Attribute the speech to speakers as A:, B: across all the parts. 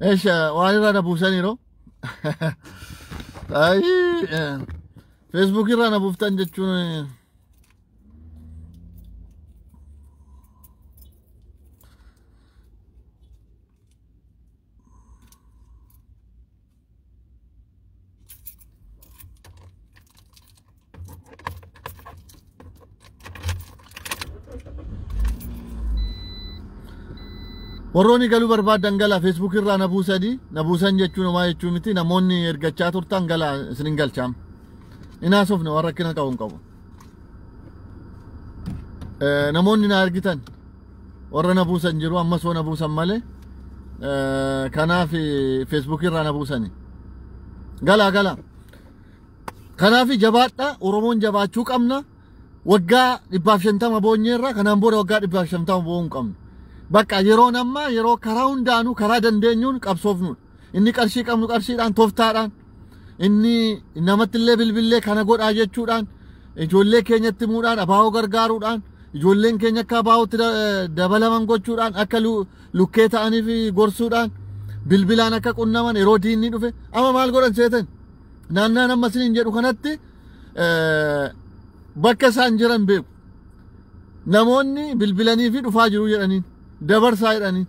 A: Eesha waan irraa na buusaniiru. Ayii Facebook irraa na buuftan jechuun warroonni galuu barbaadan galaa Facebook irraa na buusanii na buusan jechuun homaa jechuu miti namoonni ergachaa turtan galaa isinin galchaam. Inaasofne waan rakkina qabu hin qabu. Namoonni na argitan warra na buusan jiru ammas hoo na buusan malee kanaaf Facebook irraa na buusani. Galaa galaa. Kanaaf jabaadha Oromoon jabaachuu qabna. Waggaa 150 boonyeerra kanaan booda waggaa 150 boo'uu hin qabnu. Bakka yeroon ammaa yeroo karaa hundaanuu karaa dandeenyuun qabsoofnudha. Inni qarshii qabnu qarshiidhaan tooftaadhaan inni namatti illee bilbillee kana godhaa jechuudhaan ijoollee keenyatti himuudhaan abaa'oo gargaaruudhaan ijoolleen keenya akka abaa'ootti dabalaman gochuudhaan akka lukkee ta'aniif gorsuudhaan bilbilaan akka qunnaman yeroo diinni dhufe amma maal godhan seetan naannaan amma isiniin jedhu kanatti bakka isaan jiran beeku. Namoonni bilbilanii fi dhufaa jiru jedhaniin dabarsaa jedhaniin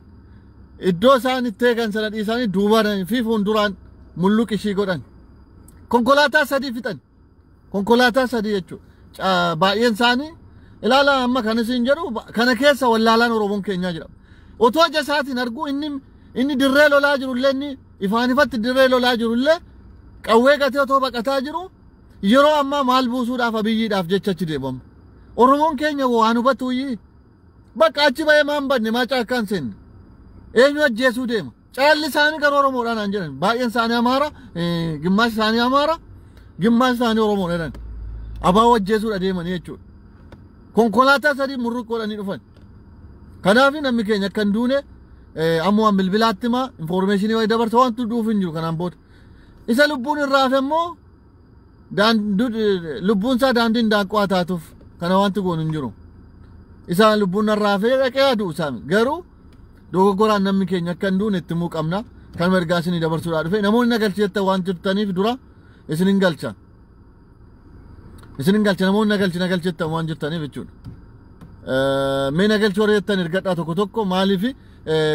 A: iddoo isaan itti eegan sana dhiisanii duubaan fi fuulduraan mulluq ishii godhan. Konkolaataa sadii fixan. Konkolaataa sadii jechuudha. Baay'een isaanii ilaala amma kan isin jedhu kana keessa wallaalaan Oromoon keenyaa jira. Otoo ija isaatiin arguu inni dirree lolaa jiru illee inni ifaan ifatti dirree lolaa jiru illee qawwee gatee otoo baqataa jiru yeroo ammaa maal buusuudhaaf Abiyyiidhaaf jecha achi deemamu. Oromoon keenya waan hubatu bakka achi ba'ee maan badne maa caakkaan seenne eenyu ajjeesuu deema. Caalli isaanii garuu Oromoodhaan aan jedhan baay'een isaanii Amaara gimaashi isaanii Amaara gimaashi isaanii Oromoodha jedhan abaa'oo ajjeesuudha deemanii jechuudha. Konkolaataa sadii murruq godhanii dhufan. Kanaaf namni keenya akka hin duune ammoo waan bilbilaatti himaa infoormeeshinii wayii dabarsa wanti duuf hin jiru kanaan booda. Isa lubbuun irraa hafe immoo lubbuun isaa daandiin daanqoo taatuuf kana wanti goonu hin jiru. Isa lubbuun irraa hafe dhaqee aduu isaa garuu dogoggoraan namni keenya akka hin duune itti himuu qabna. Kan ergaa isinii dabarsuudhaa dhufe namoonni na galchi jettan waan jirtaniif dura isinin galcha. Isinin galcha namoonni na galchi na galchi jettan waan jirtaniif jechuudha. Mee na galchi warra jettan ergadhaa tokko tokko maaliif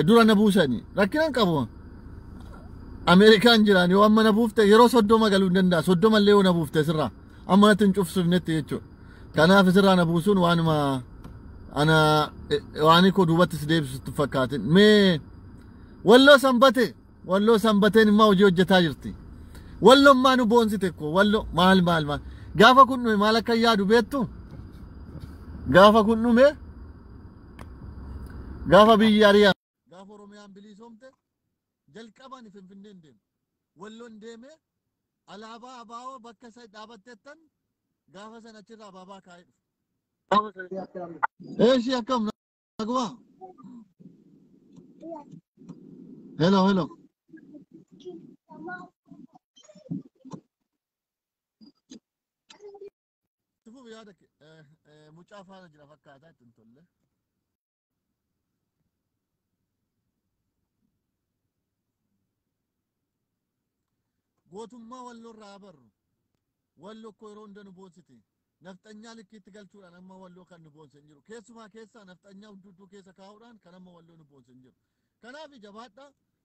A: dura na buusanii rakkina hin qabu. Ameerikaan jiraan yoo amma na buufte yeroo 30 galuu hin danda'a. 30 illee yoo na buufte sirraa amma natti hin cufsifnetti jechuudha. Kanaaf sirraa na buusuun waanuma ana waan koo duubatti si deebisutti fakkaatin. Mee walloo sanbate walloo sanbateen immoo hojii hojjetaa jirti. Walloon maa nu boonsite koo walloo maal maal maal gaafa kun dhume maal akka yaadu beektu gaafa kun dhume gaafa biyyi ari'a gaafa Oromiyaan bilisoomte jalqabaan Finfinneen deeme walloon deeme alaabaa abaa'oo bakka isa dhaabattettan gaafa san achirraa abaabaa kaa'ee dhufe. Eeshi akkam naguma? Hello hello. Tufuuf yaada mucaa faana jira fakkaataa itti hin tolle. Gootummaa walloo irraa abarru. Walloo koo yeroo hunda nu boonsiti. Nafxanyaa likkiitti galchuudhaan amma walloo kan nu boonse hin jiru. Keessumaa keessaa nafxanyaa hudduu keessa kaa'uudhaan kan amma walloo nu boonse hin jiru. Kanaaf jabaadha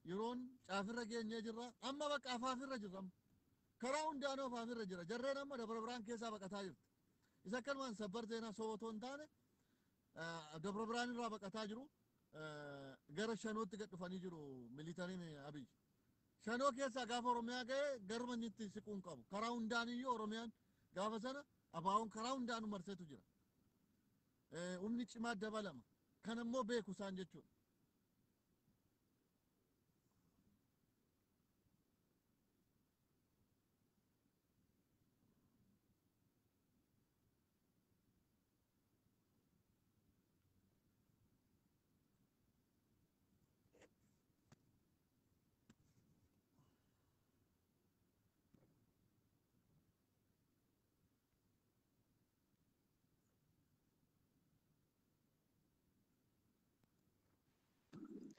A: yeroon caafirra geenyee jirra. Amma bakka afaafirra jirra. Karaa hundaanuu afaafirra jira. Jarreen amma Dabra Birhaan keessaa baqataa jirti. Isa akkanumaan sabbar seenaa soba otoo hin taane Dabra Birhaan irraa baqataa jiru. Gara shanootti gad dhufanii jiru militariin Abiy. Shanoo keessaa gaafa Oromiyaa ga'e garuma inni itti siquu hin qabu. Karaa hundaaniyyuu Oromiyaan gaafa sana abaa'oon karaa hundaanuu marseetu jira. Humni cimaa dabalama. Kan ammoo beeku isaan jechuudha.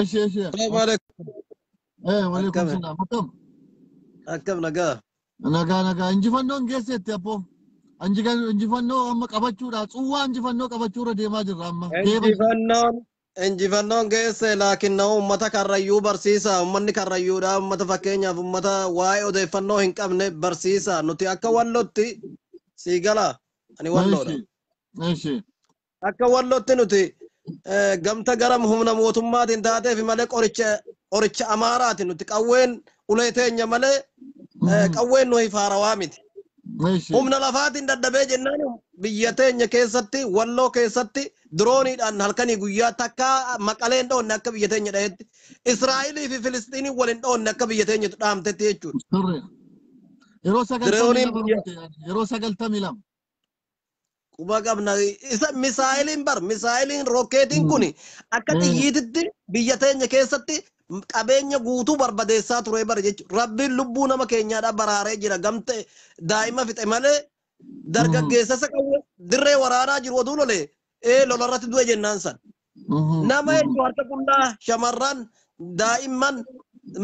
A: Eshi eshi.
B: Assalamu alaikum.
A: Waleekum
B: Akkam?
A: Salaam. Akkam?
B: Akkam nagaa?
A: Nagaa nagaa. Injifannoon geesseetti abboo. Injifannoo amma qabachuudha. Tsuwwaa injifannoo qabachuurra deemaa jirra amma. Geeba.
B: Injifannoon geesse laakiin nama uummata karrayyuu barsiisa. Uummanni karrayyuudha. Uummata fakkeenyaaf uummata waa'ee odeeffannoo hin qabne barsiisa. Nuti akka wallotti sii gala. Ani walloodha.
A: Eshi. Eshi.
B: Akka wallotti nuti gamta gara humna mootummaatiin taateef malee qoricha amaaraati nuti qawween ulee teenya malee qawween nuyi faarawaa miti.
A: Eshi.
B: Humna lafaatiin dadhabee jennaan biyya teenya keessatti walloo keessatti dirooniidhaan halkanii guyyaa takka maqaleen dhoonne akka biyya teenya dhahetti Israa'elii fi Filistiiniin waliin dhoonne akka biyya teenya dhaamtetti jechuudha.
A: Sirri. Yeroo 92
B: Dirooniin biyya
A: rukute. Yeroo 92.
B: Quba qabna isa misaa'iliin bar misaa'iliin rookeetiin kun akka xiyyiititti biyya teenya keessatti qabeenya guutuu barbadeessaa ture bar jechuudha. Rabbiin lubbuu nama keenyaadha baraaree jira gamte daa'ima fixe malee dargaggeessa isa qawwee dirree waraanaa jiru oduu lolee lolarratti du'e jennaan san. Nama jechuun harka qullaa shamarran daa'imman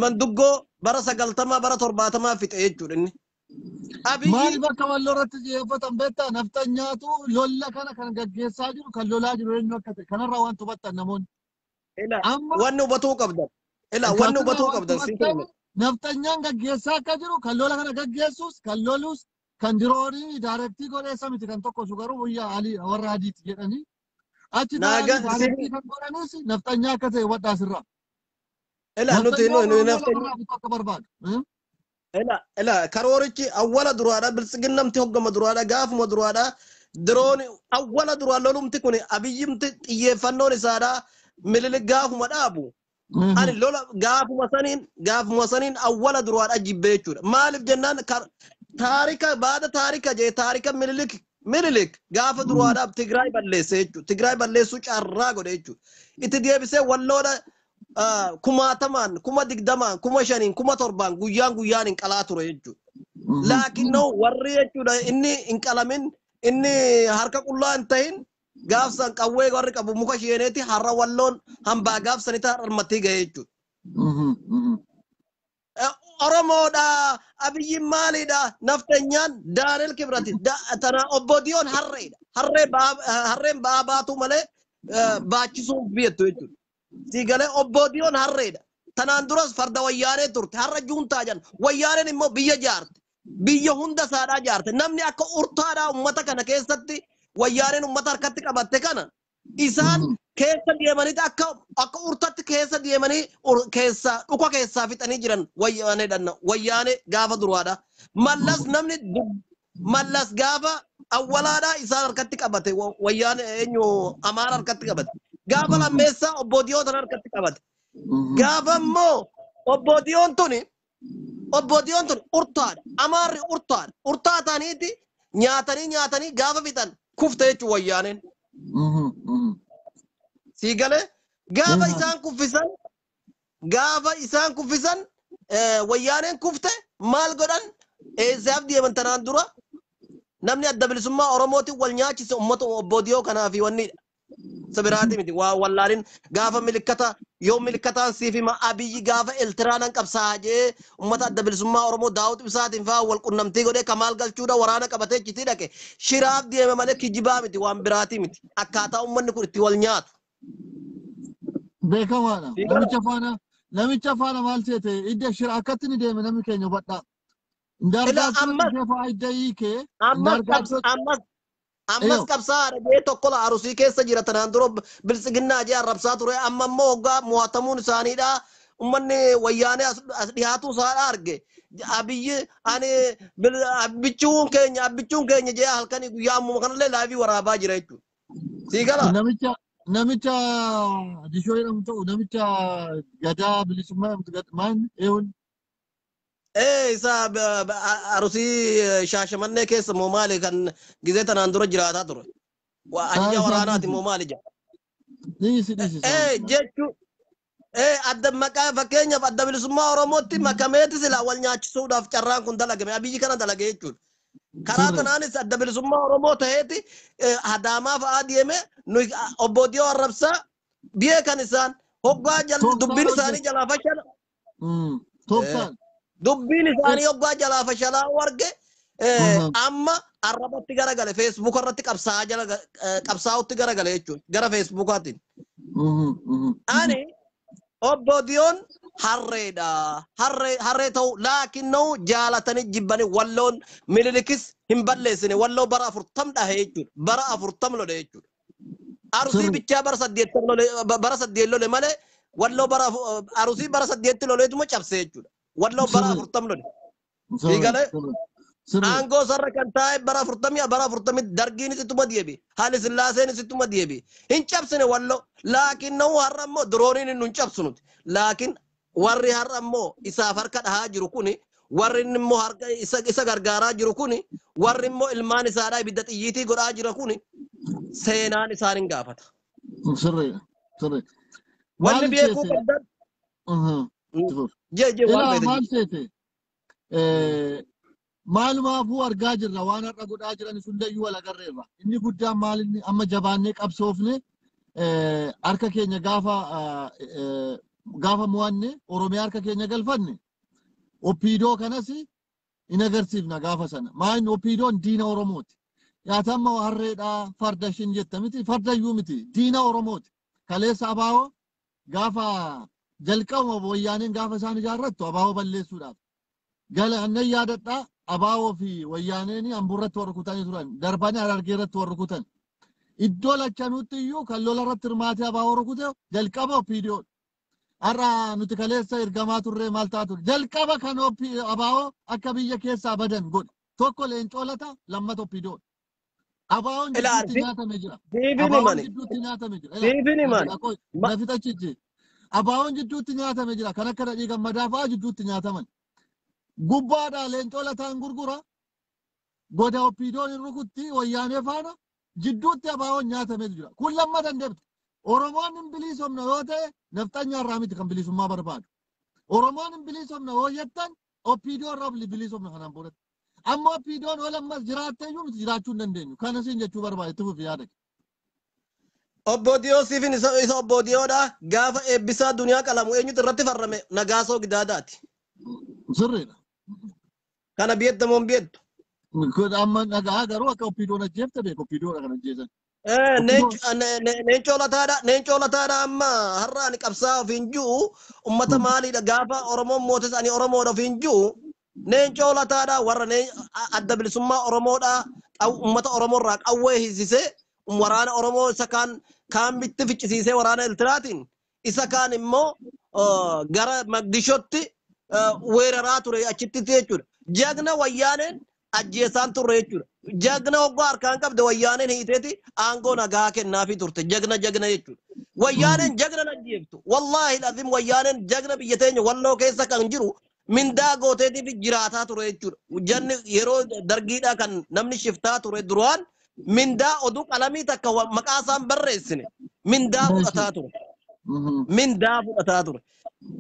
B: manduggoo bara 90 bara 70 fixe jechuudha inni. Abiyyi
A: Maaliif akka walloo irratti xiyyeeffatan beektaa? Nafxanyaatu lolla kana kan gaggeessaa jiru kan lolaa jiru eenyu akka ta'e kanarraa waan hubattan namoonni.
B: Ila
A: Amma
B: wanni hubatuu qabdan. Ila wanni
A: kanarraa
B: hubatuu
A: waan
B: qabdan sii
A: hubattan
B: kenna.
A: nafxanyaan gaggeessaa akka jiru kan lola kana gaggeessus kan lolus kan diroonii daarektii godheessa miti kan tokko garuu guyyaa alii warra adiiti jedhanii achi taa'anii
B: Naaga
A: daarektii kan godhanis nafxanyaa akka ta'e hubadhaa asirraa.
B: Ila nuti
A: Nafxanyaan
B: nu
A: Oromoo
B: nafxanya
A: lafarraa bituu akka barbaadu.
B: Ila ila karoorichi awwala duraadha biltsiginnamti hoggama duraadha gaafuma duraadha dirooni awwala duraa lolumti kun abiyyimti xiyyeeffannoon isaadha mililik gaafuma dhaabu. Ani lola gaafuma saniin awwala duraadha jibbee jechuudha. Maaliif jennaan taarika baada taarika jee taarika mililik gaafa duraadhaaf Tigraay balleesse jechuudha. Tigraay balleessuu carraa godhe jechuudha. Itti deebisee walloodha kumaatamaan 20,000 5,000 7,000 guyyaan guyyaan hin qalaa ture jechuudha. Laakiin warri jechuudha inni hin qalamin inni harka qullaa hin tahin gaafsan qawwee warri qabu muka sheeneeti har'a walloon hambaa gaafsanii ta'a harmattii ga'e jechuudha. Oromoodha Abiyyiin maalidha naftanyaan Daaneel Kibrati tana obbo Diyoon harreedha. Harreen ba'aa baatu malee baachisuuf biyyattu jechuudha. Siigalee obbo Diyoon harreedha. Tanaan duras farda wayyaanee turte har'a juuntaa jedhan wayyaaneen immoo biyya jaarte. Biyya hunda isaadhaa jaarte. Namni akka urtaadhaa uummata kana keessatti wayyaaneen uummata harkatti qabatte kana isaan keessa deemanii akka urtatti keessa deemanii keessa dhuka keessaa fixanii jiran wayyaaneedhaan wayyaanee gaafa duraadha. Mallas namni mallas gaafa awwalaadhaa isaan harkatti qabate wayyaane eenyu Amaara harkatti qabate. Gaafa lammeessaa obbo Diyoon tana harkatti qabate. Gaafa immoo obbo Diyoon tuni urtaadha. Amaarri urtaadha. Urtaa ta'aniiti nyaatanii gaafa fixan kufte jechuun wayyaaneen. Sii galee gaafa isaan kuffisan wayyaaneen kufte maal godhan eessaaf deeman tanaan dura namni adda bilisummaa Oromootiin wal nyaachise uummata obbo Diyoo kanaa fi wannidha. Sabiraati miti waa wallaalin gaafa milikkata yoo milikkataan siif hima Abiyyi gaafa Eltiraanan qabsaa jee uummata adda bilisummaa Oromoo Daawud Ibsaatiin fa'aa wal qunnamtii godhee kamaal galchuudha waraana qabatee achitti dhaqe shiraaf deeme malee kijibaa miti waan biraatii miti akkaataa uummanni kun itti wal nyaatu.
A: Beekamaadha. Namicha faana maal seete idda shira akkatti ni deeme namni keenya hubadhaa. Indargaachoo fa'aa idda hiikee.
B: Ammas qabsaadha jee tokko la Arusii keessa jira tanaan dura biltsiginnaa jee arrabsaa ture amma immoo hoggaa mo'atamuun isaaniidha. Uummanni wayyaanee as dhiyaatu isaadha arge. Abiyyi ani abbichuun keenya jee halkanii guyyaa ammuma kanallee laayivii waraabaa jira jechuudha. Sii gala?
A: Namicha Dishoo jedhamu ta'u namicha gadaa bilisummaa jedhamtu maal eewwan?
B: Isa Arusii Shaashamannee keessa moo maali kan gizee tanaan dura jiraataa ture. Ajaja waraanaati moo maali jedha.
A: Dhiisi.
B: Jechuun adda maqaa fakkeenyaaf adda bilisummaa Oromootti makameeti silaa wal nyaachisuudhaaf carraan kun dalagame Abiyyi kana dalage jechuudha. Karaa kanaanis adda bilisummaa Oromoo ta'eeti Adaamaa fa'aa deeme obbo Diyoo arrabsaa biyya kan isaan hoggaa dubbiin isaanii jalaa fashala.
A: Tooftaan.
B: Dubbiin isaanii hoggaa jalaa fashalaa warge amma arrabatti garagale Feesbuuk irratti qabsaa'aa jala qabsaa'utti garagale jechuudha gara Feesbuukaatiin. Ani obbo Diyoon harreedha. Harree harree ta'u laakinnoo jaalatanii jibbanii Walloon Minilikis hin balleessine. Walloo bara 40 dhahe jechuudha. Bara 40 lole jechuudha. Arusii bichaa bara 80 lole, bara 8 lole malee Walloo bara Arusii bara 8tti loleetuma cabse jechuudha. Walloo bara 40 lole. Siigalee aangoo sarara kan taa'e bara 40, bara 40 dargiinis ittuma deebi. Haali Sillaaseenis ittuma deebi. Hin cabsine Walloo. Laakinnoo har'a immoo dirooniin hin cabsu nuti. Laakiin warri har'a immoo isaaf harka dhahaa jiru kuni, warri inni immoo harka isa gargaaraa jiru kuni, warri immoo ilmaan isaadhaa ibidda xiyyiitii godhaa jira kuni, seenaan isaan hin gaafata.
A: Sirrii. Sirrii.
B: Wanni
A: Maal
B: beekuu
A: seete?
B: qabdan jee jee waan
A: Ilaa
B: feete
A: maal
B: jee.
A: seete? Maalumaafuu argaa jirra, waan har'a godhaa jiran hundayyuu wal agarreerra. Inni guddaan maal, inni amma jabaannee qabsoofne harka keenya gaafa mo'anne Oromiyaa harka keenya galfanne OPDO kanas in agarsiifna gaafa sana. Maal, OPDOn diina Oromooti. Yaatamma harreedhaa farda ishin jetta miti, fardayyuu miti, diina Oromooti. Kaleessa abaa'oo gaafa jalqabuma Wayyaaneen gaafa isaan ijaarrattu abaa'oo balleessuudhaaf. Gala annan yaadadhaa, abaa'oo fi Wayyaaneen Amburratti warra kutanii turan, darbanii Harargee irratti warra kutan. Iddoo lachanuutti iyyuu kan lola irratti hirmaatee abaa'oo rukute jalqaba OPDO. Har'a nuti kaleessa ergamaa turree maal ta'a ture? Jalqaba kan abaa'oo akka biyya keessaa badan godhe. Tokko Leencoo Lataa, lammata OPDO. Abaa'oon
B: Ilaa
A: jidduutti nyaatame jira.
B: siifin
A: Abaa'oon
B: himani.
A: jidduutti nyaatame jira. Ilaa
B: Siifin himani.
A: na fixachichi. Abaa'oon jidduutti nyaatame jira. Kan akka Dhadhii Gammadaa fa'aa jidduutti nyaataman. Gubbaadhaa Leencoo Lataan gurgura. Goda OPDOn hin rukutti Wayyaanee faana jidduutti abaa'oon nyaatamee jira. Kun lammata hin deebitu. Oromoon hin bilisoomna yoo ta'e nafxanyaa irraa miti kan bilisummaa barbaadu. Oromoon hin bilisoomna yoo jettan OPDO irraa bilisoomna kanaan boodatti. Amma OPDOn yoo lammas jiraatte iyyuu nuti jiraachuu hin dandeenyu. Kana siin jechuu barbaade, itti fufi yaada.
B: Obbo Diyoo siifin isa obbo Diyoodha. Gaafa Eebbisaa Duniyaa qalamu eenyutu irratti farrame? Nagaasoo Gidaadaati.
A: Sirriidha.
B: Kana beektamoon beektu.
A: Kun amma dhagaa garuu akka OPDOn ajjeefte beeku, OPDOdha kan ajjeesan.
B: Leencoo Lataadha. Leencoo Lataadha amma har'a ani qabsaa ofiin jiru ummata maaliidha, gaafa Oromoon mootis ani Oromoodha ofiin jiru. Leencoo Lataadha warra Adda Bilisummaa Oromoodha ummata Oromoorraa qawwee hiisisee waraana Oromoo isa kaan kaambitti ficcisiisee waraana Eertiraatiin, isa kaan immoo gara Magdishootti weeraraa ture achitti jechuudha. Jagna Wayyaaneen ajjeesaan turre jechuudha. Jagna hoggaa harkaan qabde Wayyaaneen hiiteeti aangoo nagaa kennaafii turte. Jagna jagna jechuudha. Wayyaaneen jagna ajjeeftu. Wallaahi lazim Wayyaaneen jagna biyya teenya Walloo keessa kan jiru mindaa gooteetiif jiraataa ture jechuudha. Janni yeroo dargiidhaa kan namni shiftaa ture duraan mindaa oduu qalamii takka maqaa isaan barreessine mindaa fudhataa ture. Mindaa fudhataa ture.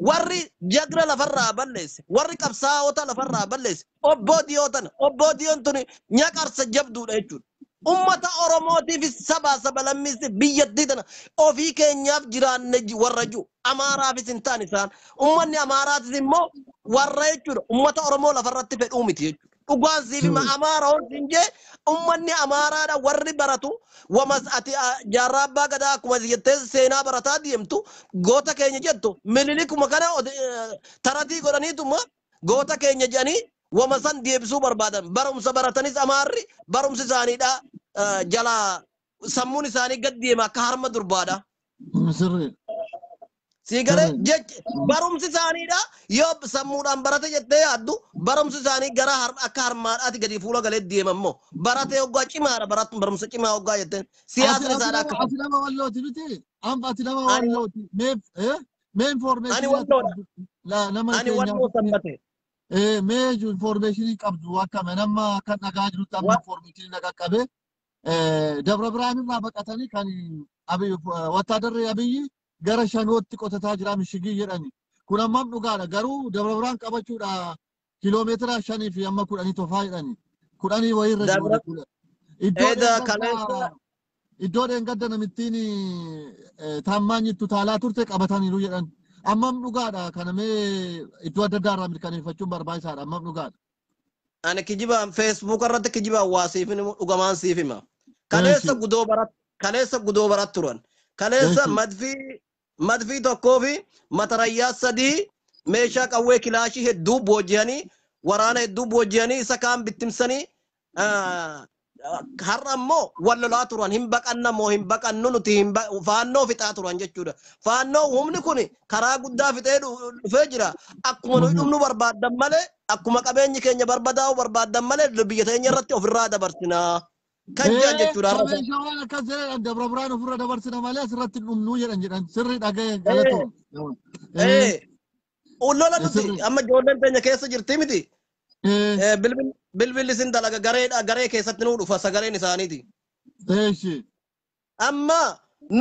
B: Warri jagna lafarraa balleesse, warri qabsaa'ota lafarraa balleesse, obboo Diyoo tana, obboo Diyoon tuni nyaqarsa jabduudha jechuudha. Ummata Oromootiifis sabaa saba lammiis biyyattii tana ofii keenyaaf jiraanne warra jiru. Amaaraafis hin ta'an isaan. Ummanni Amaaraatis immoo warra jechuudha. Ummata Oromoo lafarratti fedhuu miti jechuudha. Dhugaan siif hima, Amaara hon jee ummanni Amaaraadha warri baratu wamas ati Jaarraa Abbaa Gadaa akkuma jettee seenaa barataa deemtu goota keenya jettu Minilikuma kana taratii godhaniituma goota keenya jedhanii wama san deebisuu barbaadan. Barumsa baratanis Amaarri barumsi isaaniidha jalaa sammuun isaanii gad deema akka harma durbaadha. Sii galee jechi barumsi isaaniidha yoo sammuudhaan barate jettee yaaddu barumsi isaanii gara akka harmaadhaati gadi fuula galee deema immoo baratee hoggaa cimaadha baratu barumsa cimaa hoggaa jetteen siyaasni isaadha akka
A: Ati nama Wallooti miti? Amma ati nama
B: Ani
A: Wallooti. Mee
B: Ani
A: information
B: Walloodha.
A: nama
B: Ani Walloo sanbate.
A: Mee information qabdu akkama nama kan dhagaa jirutti amma information dhaqqabe Dabra Birhaan irraa baqatanii kan Abiy wattaadarri Abiyyi gara Shanootti qotataa jira mishigii jedhani. Kun ammam dhugaadha? Garuu Dabra Birhaan qabachuudha kiiloomeetira 5 fi amma 10 tofaa jedhani. 10 wayiirra jiru.
B: Dabra
A: Iddoo
B: Eeda kaleessa
A: iddoo dheengadda namittiin taammaanyittu taalaa turte qabataniiru jedhan. Ammam dhugaadha kana mee iddoo adda addaa irraa mirkaneeffachuun barbaachisaadha. Ammam dhugaadha?
B: Ani kijibaan Facebook irratti kijibaan waa siif himu, dhugamaan siif hima. Kaleessa gudoo barat, kaleessa gudoo barat turan. Kaleessa madfii tokkoo fi matarayyaa 3 meeshaa qawwee kilaashii hedduu booji'anii, waraana hedduu booji'anii, isa kaan bittimsanii, har'a immoo wal lolaa turan. Hin baqanna moo hin baqannu nuti hin faannoo fixaa turan jechuudha. Faannoo humni kun karaa guddaa fixee dhufee jira. Akkuma nuyi dhumnu barbaaddan malee, akkuma qabeenyi keenya barbadaa'u barbaaddan malee, biyya teenya irratti ofirraa dabarsinaa kan jedhan jechuudha har'a.
A: Qabeenya waan akkas jedhan, Dabra Birhaan ofirra dabarsina malee asirratti dhumnuu jedhan sirrii dhaga'e, galatoon.
B: Lola nuti amma ijoolleen teenya keessa jirti miti. Bilbilli isin dalaga gareedha, garee keessatti nuu dhufa sagaleen isaaniiti. Amma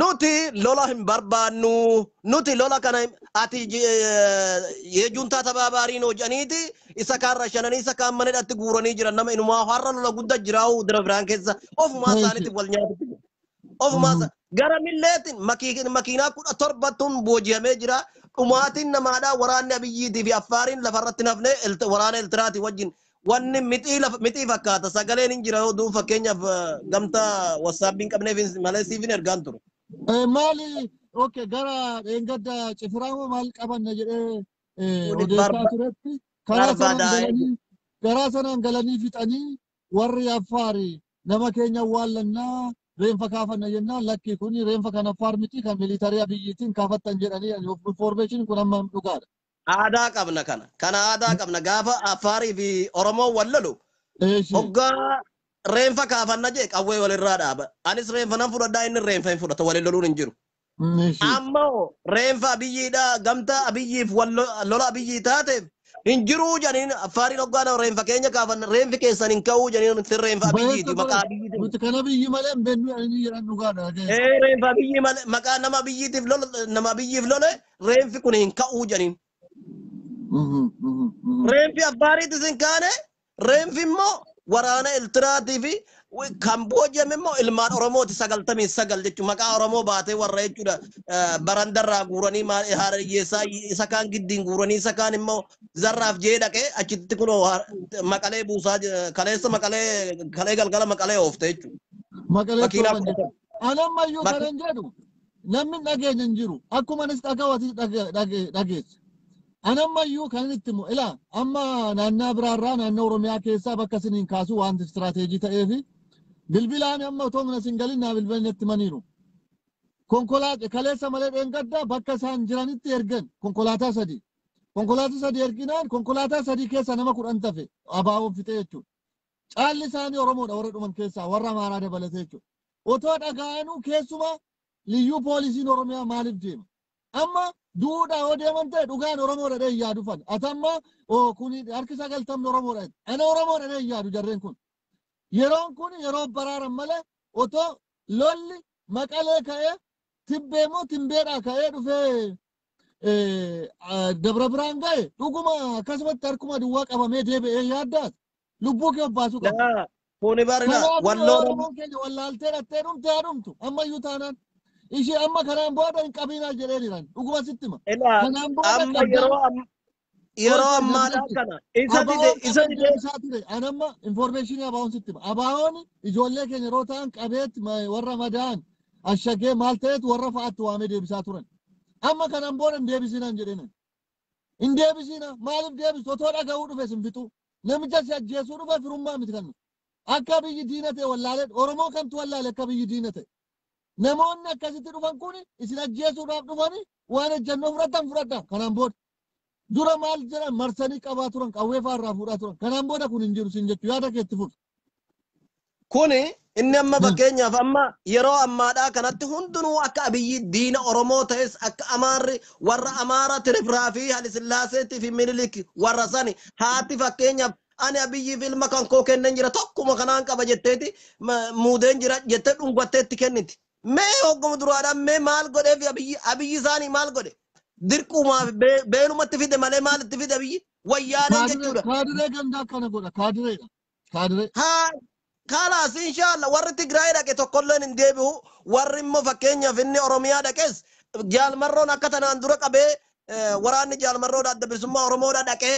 B: nuti lola hin barbaannu, nuti lola kana ati yeejuntaa tabaabaariin hojjaniiti isa kaan rashananii isa kaan mana hidhatti guuranii jiran. Nama inumaa har'a lola guddaa jiraa'u Dabra Birhaan keessa ofumaa isaaniitiif wal nyaatutti jiru. Ofumaa gara milleetiin makiinaa 17ttuun booji'amee jira. Dhumaatiin namaadhaa waraanni Abiyyiitii fi Affaariin lafarratti nafnee waraana Eltiraatii wajjin wanni mixii mixii fakkaata, sagaleen hin jira yoo duun fakkeenyaaf gamtaa WhatsAppiin qabneef malee siif hin ergaan ture.
A: Maali, okay, gara dheengadda cifiraamoo maal qabanna jedhee odeessaa turetti karaa sanaan galanii, karaa sanaan galanii fixanii, warri Affaari nama keenya awwaallannaa reenfa kaafanna jennaan, lakki kun reenfa kan Affaar miti, kan militarii Abiyyiitiin kaafattan jedhanii. Information kun amma dhugaadha.
B: Aadaa qabna kana. Kana aadaa qabna, gaafa Affaarii fi Oromoon wal lolu hoggaa reenfa kaafanna jee qawwee walirraa dhaaba. Anis reenfa nan fudhadhaa, inni reenfa hin fudhata, waliin loluun hin jiru. Ammoo reenfa Abiyyiidha, gamtaa Abiyyiif lola Abiyyii taateef hin jiruu jedhaniin. Affaariin hoggaa reenfa keenya kaafanna, reenfi keessan hin ka'uu jedhaniin, reenfa Abiyyiiti, maqaa Abiyyiiti.
A: Nuti kana biyyi malee hin beeknu jedhanii jedhan, dhugaadha.
B: Reenfa Abiyyii malee, maqaa nama Abiyyiitiif lola, nama Abiyyiif lole reenfi kun hin ka'uu jedhaniin. Reenfi Affaariitis hin kaane, reenfi immoo waraana Eltiraatii fi kan booji'ame immoo ilmaan Oromooti 99 jechuudha. Maqaa Oromoo baatee warra jechuudha barandarraa guuranii haadha hiyyeessaa isa kaan giddiin guuranii, isa kaan immoo zarraaf jee dhaqee achitti kunoo Maqalee buusaa, kaleessa Maqalee, kalee galgala Maqalee oofte jechuudha.
A: Maqalee oofan jechuudha. Anammayyuu kanan jedhu namni dhageenya hin jiru. Akkuma anis dhaga'u atis dhageessa. Anammayyuu kan itti himu ilaa amma naannaa biraarraa naannoo Oromiyaa keessaa bakka isiniin kaasu wanti istiraateejii ta'eefi bilbilaan amma otoo mana isin galin naa bilbilan itti himaniiru. Konkolaataa kaleessa malee dheengaddaa bakka isaan jiranitti ergan konkolaataa sadi. Konkolaataa sadi erginaan konkolaataa sadi keessa nama 10 tafe abaaboon fixee jechuudha. Caalli isaanii Oromoodha warra dhuman keessaa, warra Amaaraa dabalatee jechuudha. Otoo dhaga'anuu keessumaa liyyuu poolisiin Oromiyaa maaliif deema? Amma duudhaa yoo deeman ta'e dhugaan Oromoodha dhee yaadu fan. Ati amma kun harki 90 Oromoodha. Ana Oromoodha dhee yaadu jarreen kun. Yeroon kun yeroo baraaran malee otoo lolli Maqalee ka'ee Tibbee moo Timbeedhaa ka'ee dhufee Dabra Birhaan ga'e dhuguma akkasumatti harkuma duwwaa qabamee deebi'ee yaaddaas lubbuu kee obbaasuu qaba.
B: Kuni barina
A: walloon Oromoon keenya wallaaltee dhattee dhumte haa dhumtu, ammayyuu taanaan. Ishee amma kanaan booda hin qabinaa jedhee jiran, dhuguma sitti hima.
B: Kanaan booda amma yeroo ammaadhaa kana isa dide, isa dide.
A: Isaa ture anamma information abaawoon sitti hima. Abaawoon ijoollee keenya yeroo ta'an qabeetti warra madaa'an ashagee maal ta'etu warra fa'aatti waamee deebisaa turan. Amma kanaan booda hin deebisinaan jedheen. Hin deebisina, maaliif deebisu? Otoo dhaga'uu dhufe sin fixu. Namicha si ajjeesuu dhufe firummaa miti kan akka biyyi diina ta'e wallaalee, Oromoo kamtu wallaale akka biyyi diina ta'e. Namoonni akkasitti dhufan kun isin ajjeesuudhaaf dhufani, waan ejjennoo fudhatan fudhadha kanaan booda. Dura maal jedhan, marsanii qabaa turan, qawwee fa'aa irraa fuudhaa turan. Kanaan booda kun hin jiru sin jechuu, yaada keetti fufu.
B: Kuni inni amma fakkeenyaaf amma yeroo ammaadhaa kanatti hundinuu akka Abiyyi diina Oromoo ta'es, akka Amaarri warra Amaara Tirifraa fi Halisillaaseetii fi Minilik warra sani haati fakkeenyaaf ani Abiyyiif ilma kan koo kennen jira, tokkuma kanaan qaba jetteeti muudeen jira jettee dhungatteetti kenniti. Mee hogguma duraadhaan mee maal godheef Abiyyi, Abiyyi isaanii maal godhe? Dirqumaaf beelumatti fide malee maalitti fide Abiyyi? Wayyaaneen jechuudha.
A: Kaadiree gandaa akkana godha, kaadireedha. Kaadiree.
B: Haa kalaas, inshallah warri Tigraay dhaqe tokkolleen hin deebi'u. Warri immoo fakkeenyaaf inni Oromiyaa dhaqes jaalmarroon akka tanaan dura qabee Waraanni jaalmarroodha adda bilisummaa Oromoodha dhaqee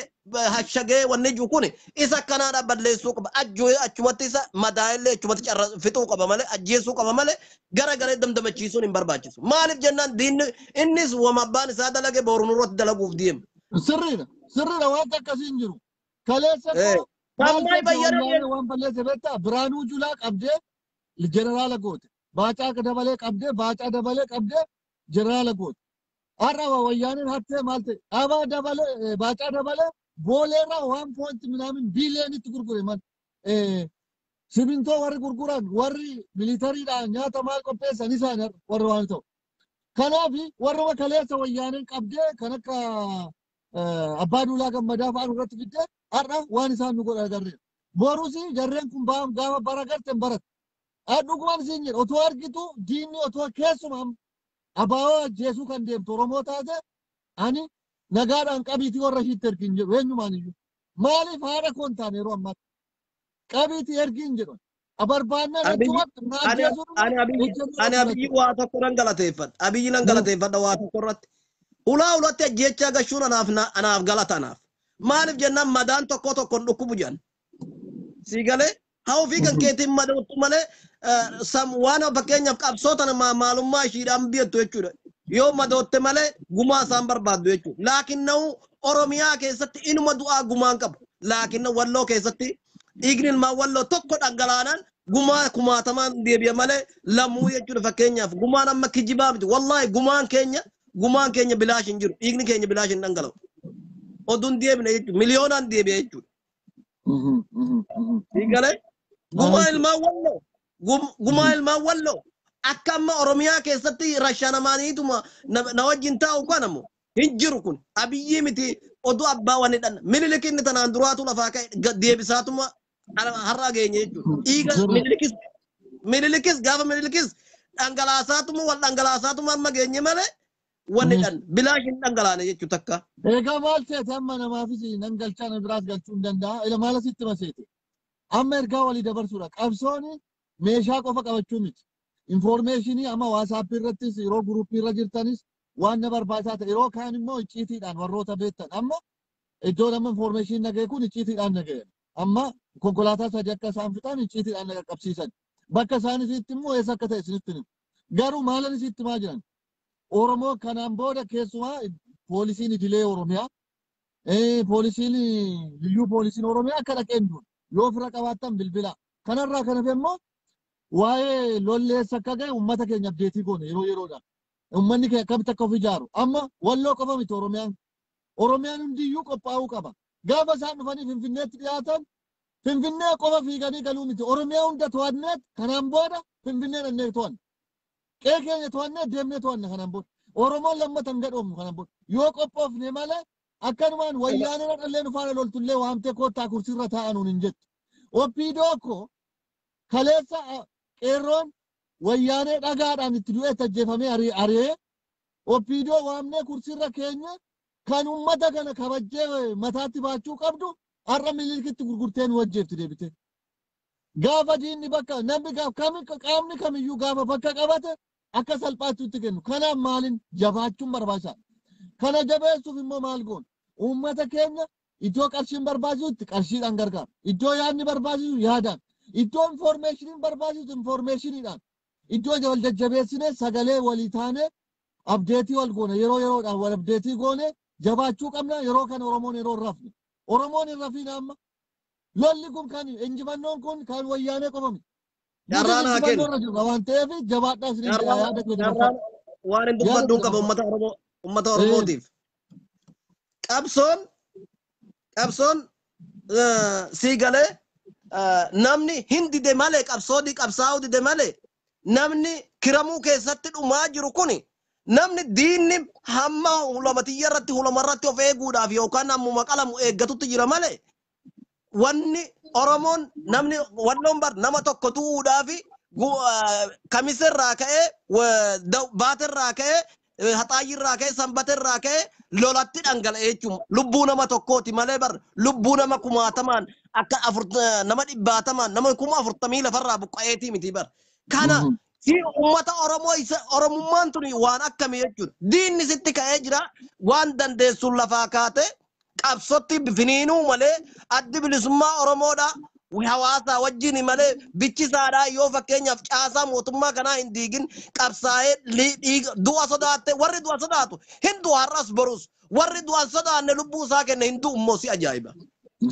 B: hashagee wanni jiru kun isa akkanaadha balleessuu qaba. Ajjoo achumatti isa madaa'ellee achumatti carra fixuu qaba malee ajjeesuu qaba malee gara garee damdamachiisuun hin barbaachisu. Maaliif jennaan diinni innis wama abbaan isaa dalage boru nurratti dalaguuf deema.
A: Sirriidha. Sirriidha wanta akkasii hin jiru. Kaleessa koo maal
B: Sammaay
A: ta'e
B: bayyana
A: wayyaanee waan balleesse beektaa Biraanuu Julaa qabdee jeneraala goote. Baacaa dabalee qabdee baacaa dabalee qabdee jeneraala goote. Har'a wayyaaneen hattee maal ta'e dhabaa dabalee baacaa dabalee booleerraa waan poointi minaamin biiliyoonitti gurgure man. Simintoo warri gurguran warri militariidhaan nyaata maal qopheessan isaan warri waan ta'u. Kanaaf warruma kaleessa wayyaaneen qabdee kan akka abbaa duulaa gammadaa fa'aa irratti fiddee har'a waan isaan nu godhan agarreera. Borus jarreen kun gaafa bara garte hin baratu. Dhugumaan siin jedha otoo argitu diinni otoo keessumaa abaaboo ajjeesuu kan deemtu Oromoo taate ani nagaadhaan qabiitii warra ishiitti ergin jedhu eenyumaan iyyuu. Maaliif haadha koo hin taane yeroo ammaatti qabiitii ergin jedhu. Barbaannaan achumatti na ajjeesuu
B: Ani Abiyyi waa tokko nan galateeffadha. Abiyyi nan galateeffadha waa tokko irratti. Ulaa ulatti ajjeechaa gashuun anaaf galata anaaf. Maaliif jennaan madaan tokko tokkoon dhukkubu jedhan. Sii galee haa ofii kan keetiin madootu malee waan fakkeenyaaf qabsoo tana maalummaa ishiidhaan beektu jechuudha. Yoo madootte malee gumaa isaan barbaaddu jechuudha. Laakiin na'u Oromiyaa keessatti inuma du'aa gumaan qabu. Laakiin Walloo keessatti dhiigni ilmaan Walloo tokko dhangalaanaan gumaa kumaatamaan deebi'a malee lamuu jechuudha fakkeenyaaf gumaan amma kijibaa miti. Wallaahi gumaan keenya bilaash hin jiru. Dhiigni keenya bilaash hin dhangala'u. Oduun deebine jechuudha. Miliyoonaan deebi'a jechuudha. Galee gumaa ilmaan Walloo gumaa ilmaan Walloo akka amma Oromiyaa keessatti rashaanamaaniituma na wajjin taa'u kanamu hin jiru kun Abiyyii miti oduu abbaa wanni dhan Minilik inni tanaan duraatu lafaa ka'e deebisaatuma har'a geenye jechuudha. Dhiiga Minilikis gaafa Minilikis dhangalaasaatuma wal dhangalaasaatuma amma geenye malee wanni dhan bilaash hin dhangalaane jechuudha takka.
A: Egaa maal seete amma namaafis nan galchaa na biraas galchuu hin danda'a. Ila maal asitti maseete? Amma ergaa walii dabarsuudha. Qabsooni meeshaa qofa qabachuu miti. Information amma WhatsApp irrattis yeroo group irra jirtanis waan na barbaachisaa ta'e yeroo kaan immoo icciitiidhaan warroota beektan amma iddoo nama information naga'e kun icciitiidhaan naga'e. Amma konkolaataa sadii akka isaan fixan icciitiidhaan na qaqqabsiisan. Bakka isaan isitti immoo eessa akka ta'e isinitti himu. Garuu maalan isitti maa jiran? Oromoo kanaan booda keessumaa poolisiin idilee Oromiyaa, poolisiin liyyuu poolisiin Oromiyaa akka dhaqeen duun yoo fira qabaattan bilbila. Kanarraa kan hafe immoo waa'ee lolleessa akka ga'e uummata keenya update goone yeroo yeroodhaan. Uummanni keenya akkamitti akka of ijaaru. Amma Walloo qofa miti Oromiyaan. Oromiyaan hundiyyuu qophaa'uu qaba. Gaafa isaan dhufanii Finfinneetti dhiyaatan Finfinnee qofa fiiganii galuu miti. Oromiyaa hunda to'anneet kanaan booda Finfinnee dhannee to'anna. Qe'ee keenya to'annee deemnee to'anna kanaan booda. Oromoon lammata hin gadhoomnu kanaan booda. Yoo qophoofne malee akkanumaan wayyaanee dhallee nu faana loltullee waamtee koottaa kursiirra taa'anuun hin jettu. OPDO ko kaleessa qeerroon wayyaanee dhagaadhaan itti du'ee ajjeefamee ari'ee OPDO waamnee kursiirra keenya kan uummata kana kabajjee mataatti baachuu qabdu har'a Minilikitti gurgurtee nu wajjeefti deebite. Gaafa diinni bakka namni gaaf kami qaamni kamiyyuu gaafa bakka qabate akka salphaatti itti kennu. Kanaaf maaliin jabaachuun barbaachisaadha. Kana jabeessuuf immoo maal goona? Uummata keenya iddoo qarshiin barbaachisutti qarshiidhaan gargaara. Iddoo yaadni barbaachisu yaadaan. Iddoo informationiin barbaachisu informationiidhaan. Iddoo wal jajjabeessinee sagalee walii taanee update wal goone yeroo yeroodhaan wal update goone jabaachuu qabna yeroo kana Oromoon yeroo hin rafne. Oromoon hin rafiin amma. Lolli kun kan injifannoon kun kan wayyaanee qofa miti.
B: Carraan haa kennu.
A: Injifannoo irra jirra waan ta'eef jabaadhaa isiniin jedha yaada kee
B: Carraan
A: dabarfadha.
B: waan hin dubbadhuun qaba uummata Oromoo uummata Oromootiif. Qabsoon sii galee namni hin dide malee qabsoo qabsaa'uu dide malee namni kiramuu keessatti dhumaa jiru kuni namni diinni hamma hulamatiyya irratti hulama irratti of eeguudhaaf yookaan hammuma qalamu eeggatutti jira malee wanni Oromoon namni Walloon bar nama tokko du'uudhaaf kamisirraa ka'ee baatirraa ka'ee haxaayyirraa ka'ee sanbatirraa ka'ee lolatti dhangala'e jechuudha. Lubbuu nama tokkooti malee bar lubbuu nama kumaatamaan akka nama dhibbaatamaan nama 40,000 lafarraa buqqa'eetii miti bar. Kana Si uummata Oromoo isa Oromummaan tuni waan akkamii jechuudha. Diinni sitti ka'ee jira waan dandeessuun lafaa kaate qabsotti finiinuu malee addi bilisummaa Oromoodha. Hawaasa wajjin malee bichisaadhaa yoo fakkeenyaaf caasaa mootummaa kanaa hin diigin qabsaa'ee du'a sodaatte warri du'a sodaatu hin du'a har'as borus warri du'a sodaanne lubbuu isaa kenne hin du'u immoo si ajaa'iba.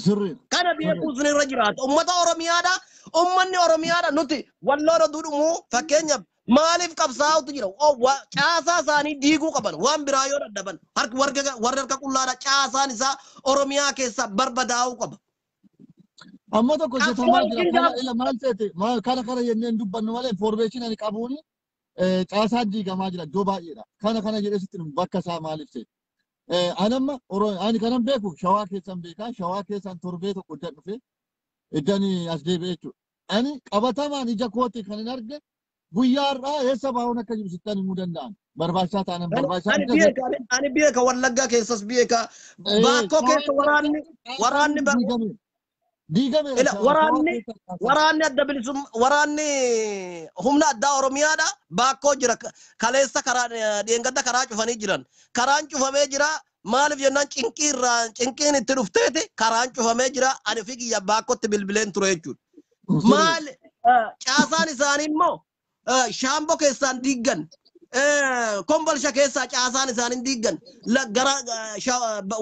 A: Sirri.
B: Kana beekuus irra jiraata. Uummata Oromiyaadha. Uummanni Oromiyaadha nuti walloon oduu dhumuu fakkeenyaaf maaliif qabsaa'utu jira? Caasaa isaanii diiguu qaban waan biraa yoo dadhaban warri harka qullaadha caasaan isaa Oromiyaa keessa barbadaa'uu qaba.
A: Amma tokko hojjetamaa jira. Kana ila maal seete kana kana jennee hin dubbannu malee information ani qabuuni caasaan diigamaa jira iddoo baay'eedha. Kana kana jedhee sitti bakka isaa maaliif seete? Anamma ani kanan beeku Shawaa keessan beekaa. Shawaa keessan torbee tokko hojjan dhufe iddaan as deebi'e jechuudha. Ani qabatamaan ija kooti kan hin arge guyyaa har'aa eessa baa'uun akka jiru sittan himuu danda'an. Barbaachisaa taanaan barbaachisaa.
B: Ani beeka Wallaggaa keessas beeka. Baakkoo keessa waraanni
A: diigame.
B: Waraanni adda bilisummaa waraanni humna addaa Oromiyaadha. Baakkoo jira kaleessa karaa dheengadda karaa cufanii jiran. Karaan cufamee jira. Maaliif jennaan cinqii irraa cinqiin itti dhufteeti karaan cufamee jira. Ani ofii kiyya baakkootti bilbileen ture jechuudha. Maal caasaan isaanii immoo shaamboo keessaan diiggan. Kombolsha keessaa caasaan isaanii diiggan. Gara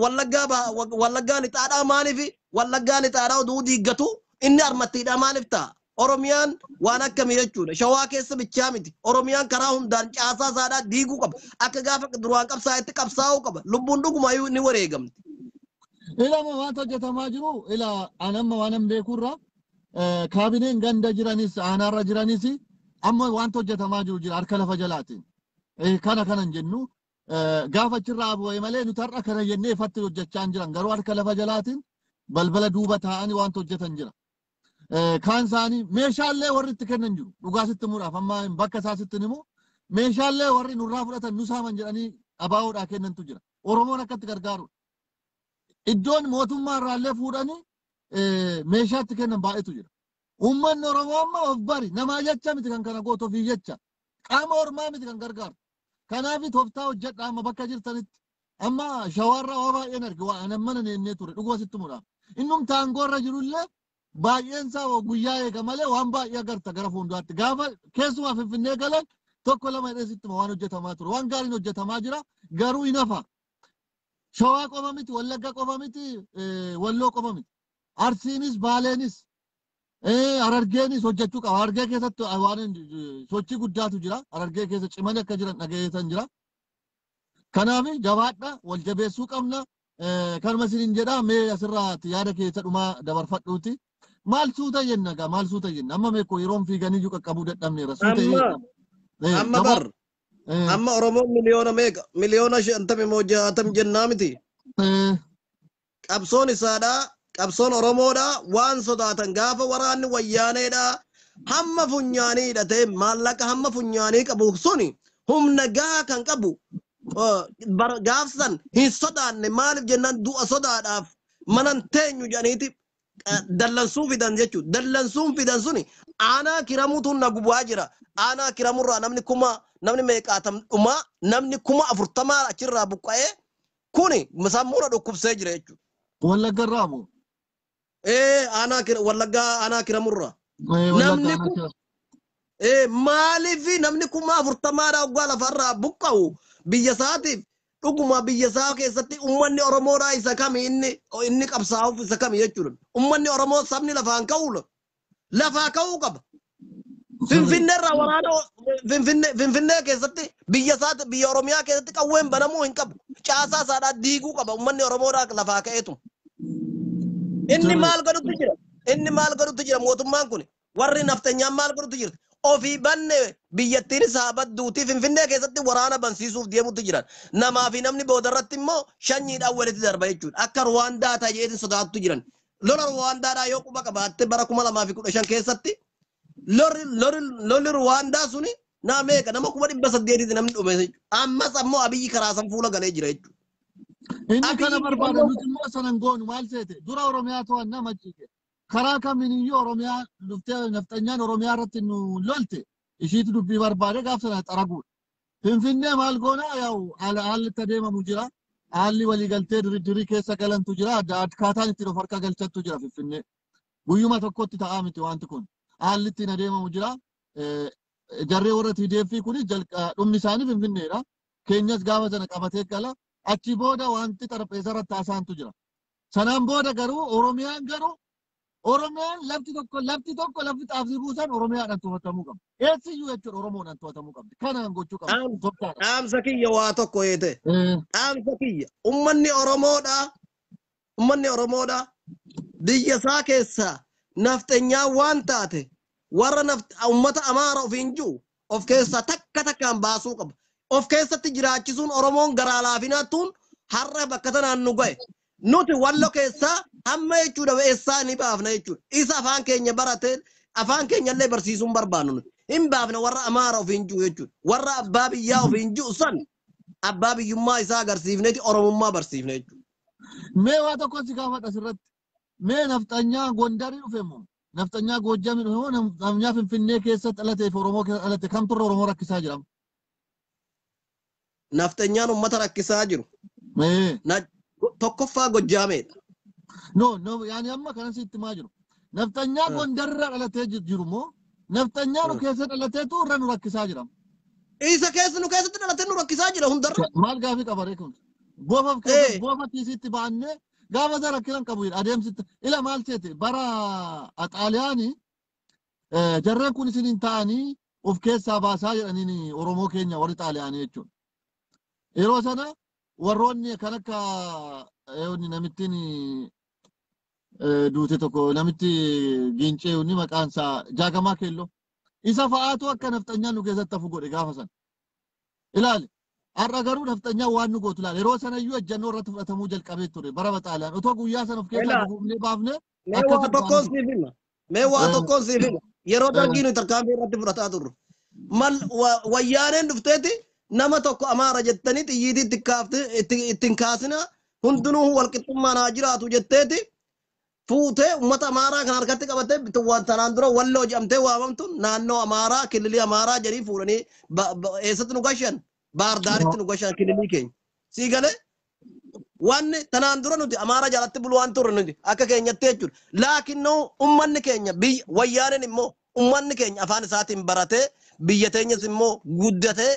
B: Wallaggaa lixaadhaa maaliif Wallaggaa lixaadhaa oduu diiggatu inni armattiidhaa maaliif ta'a? Oromiyaan waan akkamii jechuudha. Shawaa keessa bichaa miti. Oromiyaan karaa hundaan caasaa isaadhaa diiguu qaba. Akka gaafa duraan qabsaa'etti qabsaa'uu qaba. Lubbuun dhugumayyuu ni wareegamti.
A: Ilama waanta hojjetamaa jiru ila anamma waan hin beekurraa kaabineen ganda jiranis aanaarra jiranis amma waanta hojjetamaa jiru jira harka lafa jalaatiin. Kana kanan jennu gaafa achirraa bu'ee malee nuti har'a kana jennee ifatti hojjechaa hin jiran garuu harka lafa jalaatiin balbala duuba taa'anii waanta hojjetan jira. Kaan isaanii meeshaalee warri itti kennan jiru dhugaa sitti himuudhaaf amma bakka isaa sitti himu meeshaalee warri nurraa fudhatan nu saaman jedhanii abaawoodhaa kennantu jira. Oromoon akkatti gargaarudha. Iddoon mootummaa irraallee fuudhanii meeshaa itti kennan baay'eetu jira. Uummanni Oromoo amma of bari namaa jecha miti kan kana gootu ofii jecha qaama ormaa miti kan gargaaru. Kanaaf tooftaa hojjedha amma bakka jirtanitti amma shawarraa waa baay'een arge waa anan mana neennee ture dhuguma sitti himuudhaaf. Innum taangoorra jirullee baay'een isaa guyyaa eega malee waan baay'ee agarta gara fuulduraatti. Gaafa keessumaa Finfinnee galan tokko lama hidhee sitti waan hojjetamaa ture. Waan gaariin hojjetamaa jira garuu hin hafa. Shawaa qofa miti, Wallagga qofa miti, Walloo qofa miti. Arsiinis, Baaleenis, Harargeenis hojjechuu qaba. Harargee keessatti waan sochii guddaatu jira. Harargee keessa cimanii akka jiran dhageessan jira. Kanaaf jabaadha, wal jabeessuu qabna. Kanuma isiniin jedha mee asirraatti yaada keessa dhumaa dabarfadhuuti. Maal suuta jenna gaa maal suuta jenna amma meekoo yeroon fiiganii iyyuu qaqqabuu dadhabneera suuta jenna.
B: Amma bar amma Oromoon miliyoona meeqa miliyoona 50 moo 60 jennaa miti. Qabsoon isaadhaa qabsoon Oromoodhaa waan sodaatan gaafa waraanni wayyaaneedhaa hamma funyaanii hidhatee maallaqa hamma funyaanii qabu suni humna gahaa kan qabu gaafsan hin sodaanne maaliif jennaan du'a sodaadhaaf manan teenyu jedhaniiti dallansuu fidan jechuudha. Dallansuun fidan suni aanaa kiramuutu na gubaa jira. Aanaa kiramurraa namni kuma namni meeqaatam dhumaa namni 40,000 achirraa buqqa'ee kuni sammuudha dhukkubsee jira jechuudha.
A: Wallagga irraa moo?
B: Aanaa Wallaggaa aanaa kiramurraa. Namni kun maaliif namni 40,000 waggaa lafarraa buqqa'u biyya isaatiif dhuguma biyya isaa keessatti uummanni Oromoodhaa isa kami inni qabsaa'uuf isa kami jechuudha. Uummanni Oromoo sabni lafaan ka'uu lafaa ka'uu qaba. Finfinneerraa waraana Finfinnee keessatti biyya isaati biyya Oromiyaa keessatti qawween banamuu hin qabu. Caasaa isaadhaa diiguu qaba uummanni Oromoodhaa lafaa ka'eetu. Inni maal godhutti jira? Inni maal godhutti jira mootummaan kun? Warri naftanyaan maal godhutti jira? Ofii banne biyyattiin isaa badduutii Finfinnee keessatti waraana bansiisuuf deemutti jiran. Namaa fi namni boodarratti immoo shanyiidhaan walitti darba jechuudha. Akka Ruwaandaa ta'eetiin sodaattu jiran. Lola Ruwaandaadhaa yoo quba qabaatte bara 2015 keessatti lolli Ruwaandaa suni naa meeqa nama 800,000 namni dhume jechuudha. Ammas ammoo Abiyyi karaa san fuula galee jira jechuudha.
A: Inni kana barbaada nuti immoo sanan goonu maal seete dura Oromiyaa to'annaa machiike. Karaa kamiiniyyuu Oromiyaa dhuftee naftanyaan Oromiyaa irratti nu lolte Ishiitu dubbii barbaade gaaf sana xaraguudha. Finfinnee maal goona yaa'u haalli itti adeemamu jira. Haalli waliigaltee diriirii keessa galantu jira. Akkaataan ittiin of harka galchattu jira Finfinnee. Guyyuma tokkotti ta'aa miti wanti kun. Haalli ittiin adeemamu jira. Jarree warra TDF kun dhumni isaanii Finfinneedha. Keenyas gaafa sana qabatee gala. Achi booda wanti xarapheeza irratti haasaantu jira. Sanaan booda garuu Oromiyaan lafti tokko lafti xaafii buusan Oromiyaadhaan to'atamuu qabdi. Eessiyyuu jechuudha Oromoodhaan to'atamuu qabdi. Kanaan gochuu qabdi.
B: Dhaamsa kiyya waa tokko eete. Dhaamsa kiyya ummanni Oromoodha. Ummanni Oromoodha. Biyya isaa keessaa nafxenyaa waan taate warra ummata Amaara ofiin jiru of keessaa takka takkaan baasuu qaba. Of keessatti jiraachisuun Oromoon garaa laafinaattuun har'a bakka tanaan nu gahe. Nuti wallo keessaa hamma jechuudha eessaa ni baafna jechuudha. Isa afaan keenya barate afaan keenya illee barsiisuun barbaannu nuti. Hin baafna warra Amaara ofiin jiru jechuudha. Warra abbaa biyyaa ofiin jiru san abbaa biyyummaa isaa agarsiifneeti Oromummaa barsiifne jechuudha.
A: Mee waa tokko si gaafadha asirratti. Mee nafxanyaa Gondarii dhufe moo? Nafxanyaa Goojjamii dhufe moo? Nafxanyaa Finfinnee keessa dhalatee fi Oromoo keessa dhalate kamtu irra Oromoo rakkisaa jira?
B: Nafxanyaan uummata rakkisaa jiru. Tokkoffaa Gojjaameedha.
A: No, yaani amma kanan sitti himaa jiru. Nafxanyaa Gondarra dhalatee jiru moo? Nafxanyaa nu keessa dhalateetu irra nu rakkisaa jira.
B: Isa keessa nu keessatti dhalatee nu rakkisaa jira hundarra.
A: Maal gaafii qaba ree kun? Goofaaf keessa goofa kiisitti baannee gaafa isa rakkinan qabu adeemsitti. Ila maal seete bara Xaaliyaanii jarreen kun isiniin ta'anii of keessaa baasaa jedhaniin Oromoo keenya warri Xaaliyaanii jechuudha. Yeroo sana warroonni kan akka namittiin duute tokko namitti Gincee inni maqaan isaa Jaagamaa Keelloo isa fa'aatu akka nafxanyaan nu keessatti hafu godhe gaafa sana. Ilaali har'a garuu nafxanyaan waan nu gootu ilaali yeroo sana iyyuu ejjennoo irratti fudhatamuu jalqabee ture bara Xaaliyaan otoo guyyaa sana of keessaa nu gubnee baafne.
B: Mee waa tokkoon siif hima yeroo dargii nuyi tarkaanfii irratti fudhataa turre mal wayyaaneen dhufteeti nama tokko Amaara jettanii xiyyiitii ittiin kaasina hundinuu walqixxummaan haa jiraatu jetteeti fuutee uummata Amaaraa kan harkatti qabattee tanaan dura walloo jedhamtee waamamtu naannoo Amaaraa kililii Amaaraa jedhii fuudhanii eessatti nu gashan Baardaaritti nu gashan kililii keenya. Sii galee wanni tanaan dura nuti Amaaraa jalatti bulu waan turre nuti akka keenyatti jechuudha. Laakinnoo uummanni keenya biyya wayyaaneen immoo uummanni keenya afaan isaatiin baratee biyya teenyas immoo guddatee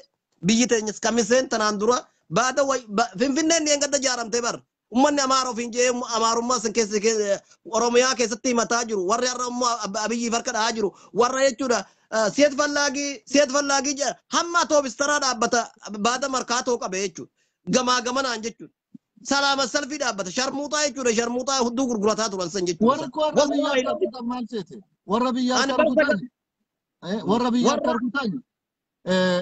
B: biyyi teenyas kamiseen tanaan dura baada Finfinneen ni engadda ijaaramtee bara. Ummanni Amaara ofiin jedhee Amaarummaa san keessa Oromiyaa keessatti himataa jiru. Warri har'a immoo Abiyyiif harka dhahaa jiru. Warra jechuudha seet fallaagii jedha hamma atoobistaraa dhaabbata baada markaatoo qabe jechuudha. Gamaa gamanaan jechuudha. Salaama salfii dhaabbata sharmuuxaa jechuudha sharmuuxaa hudduu gurgurataa turan san jechuudha.
A: Warri biyyaa harka maal seete? Warra biyyaa harka rukutan. Warra biyyaa harka rukutan.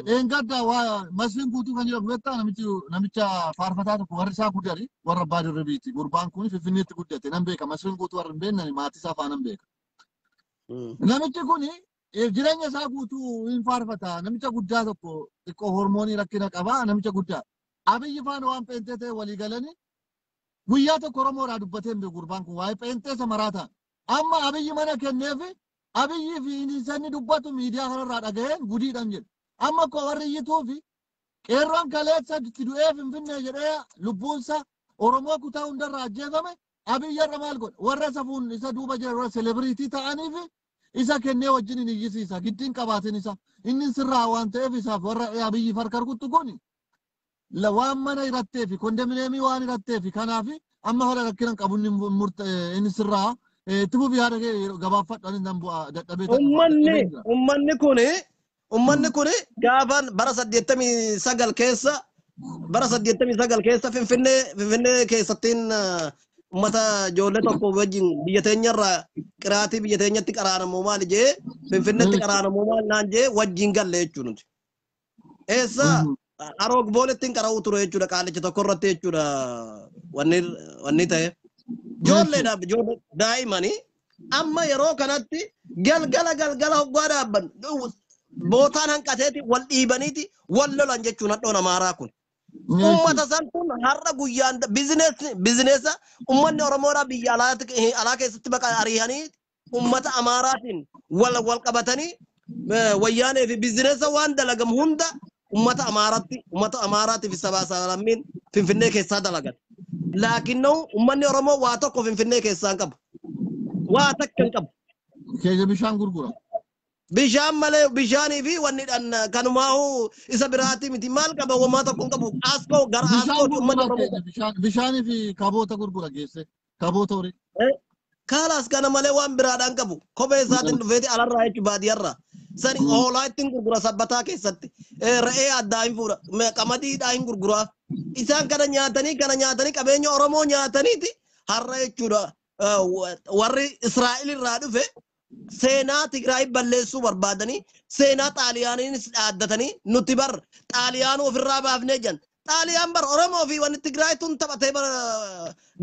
A: Dheengadda waa Masfiin Guutuu kan jedhamu beektaa namicha faarfataa tokko warri isaa guddate warra abbaa dirribiiti. Gurbaan kun Finfinneetti guddate nan beeka. Masfiin Guutuu warra hin beekne maatii isaa faana beeka. Namichi kun jireenya isaa guutuu hin faarfata. Namicha guddaa tokko xiqqoo hormoonii rakkina qaba. Namicha guddaa. Abiyyi faana waan pheenxee ta'e walii galanii guyyaa tokko Oromoodhaa dubbatee hin beeku gurbaan kun waa'ee pheenxee samaraa ta'a. Amma Abiyyi mana kenneefi Abiyyi fi inni dubbatu miidiyaa kanarraa dhaga'een gudiidhaan jedhu. Amma koo warri iyyituufi qeerroon kaleessa itti du'ee Finfinnee jedhee lubbuunsa Oromoo kutaa hundarraa ajjeefame Abiyyi har'a maal godha? Warra safuun isa duuba jiran warra selebriitii ta'aniifi isa kennee wajjin hin iyyisiisa. Giddiin qabaatin isa. Inni sirraa waan ta'eef isaaf warra Abiyyi harka rukuttu kun waan mana hiratteefi kondominiyeemii waan hiratteefi kanaaf amma hola rakkinan qabu inni sirraa itti fufi yaada kee gabaafadhu ani nan bu'a dadhabee.
B: Ummanni kun gaafan bara 89 keessa bara 89 keessa Finfinnee keessattiin ummata ijoollee tokko wajjin biyya teenyarraa qiraatii biyya teenyatti qaraanamoo maali jee Finfinneetti qaraanamoo maali naan jee wajjin galle jechuudha nuti. Eessa Aroog boolettiin qara'uu ture jechuudha qaalicha tokko irratti jechuudha wanni ta'e. Ijoolleedhaaf ijoollee daa'imanii amma yeroo kanatti galgala hoggaa dhaabban bootaan hanqateeti wal dhiibaniiti wal lolan jechuun hadhoon Amaaraa kun. Uummata san kun har'a guyyaan bizineesa uummanni Oromoodhaa biyya alaa keessatti baqa ari'anii uummata Amaaraatiin wal qabatanii Wayyaanee fi biizinesa waan dalagamu hunda ummata Amaaraatti, ummata Amaaraatii fi sabaa sablammiin Finfinnee keessaa dalagan. Laakinnoo ummanni Oromoo waa tokko Finfinnee keessaa hin qabu. Waa takka hin qabu.
A: Keenya bishaan gurgura.
B: Bishaan malee, bishaanii fi wanni dhan kanumaa'uu isa biraati miti. Maal qaba? Wamaa tokko hin qabu. Aaskoo gara
A: Bishaan
B: aaskoo uummanni
A: gurgura
B: Oromoo.
A: Keenya bishaan bishaanii fi kaboota gurgura geesse. Kaboota horii.
B: Kaalaas kana malee waan biraadhaan qabu. Kophee isaatiin dhufeeti alarraa jechuun baadiyyaarraa. Sani hoolaa ittiin gurgura sabbataa keessatti. Re'ee addaa hin fuudha. Qamadiidhaa hin gurguraa. Isaan kana nyaatanii qabeenya Oromoo nyaataniiti har'a jechuudha. Warri Israa'el irraa dhufe seenaa Tigraay balleessuu barbaadanii, seenaa Xaaliyaaniinis dhaaddatanii, nuti bar Xaaliyaanuu ofirraa baafnee jiran. Xaaliyaan bar Oromoo fi wanni Tigraay tun taphatee bar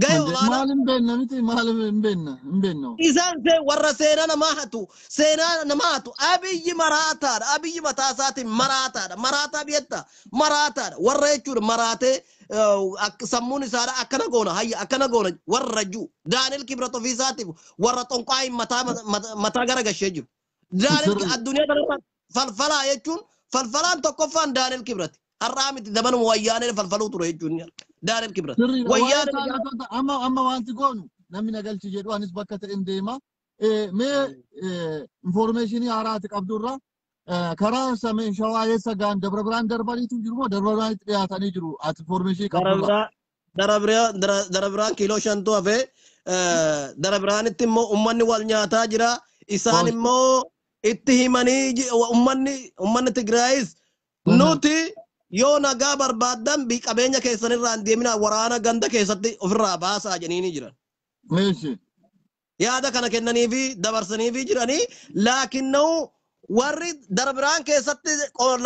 B: gahee olaanaa.
A: Maal hin beekna miti, maal hin beekna, hin beekna.
B: Isaan warra seenaa namaa hatu, seenaa namaa hatu. Abiyyi maraataadha. Abiyyi mataa isaatiin maraataadha. Maraataa biyyattaa maraataadha. Warra jechuudha maraatee sammuun isaadha akkana goona, hayya akkana goona warra juu. Daani'el Kibrat ofii isaatiif warra xonqaayin mataa mataa gara gashee jiru. Daani'el addunyaa kanarra falfalaa jechuun falfalaan tokkoffaan Daani'el Kibrat. Har'aa miti, dabanuma wayyaanee falfaluu ture jechuun Daani'el Kibrat.
A: Sirriidha. Waa'ee
B: Wayyaanee
A: saanatota amma wanti goonu namni na galchi jedhu anis bakka ta'en deema. Mee information haaraati qabdurra karaa Sameen Shawaa eessa gaan Dabra Birhaan darbaniitu jiru moo Dabra Birhaanitti dhiyaatanii jiru, ati information qabdurra?
B: Dara biraan kiiloo 5tu hafee. Dara biraanitti immoo ummanni wal nyaataa jira. Isaan immoo itti himanii ummanni Tigraayis nuti yoo nagaa barbaaddan qabeenya keessanirraa hin deeminaa, waraana ganda keessatti ofirraa baasaa jedhanii jiran.
A: Meeshi.
B: Yaada kana kennanii fi dabarsanii fi jiranii, laakinnuu warri dara biraan keessatti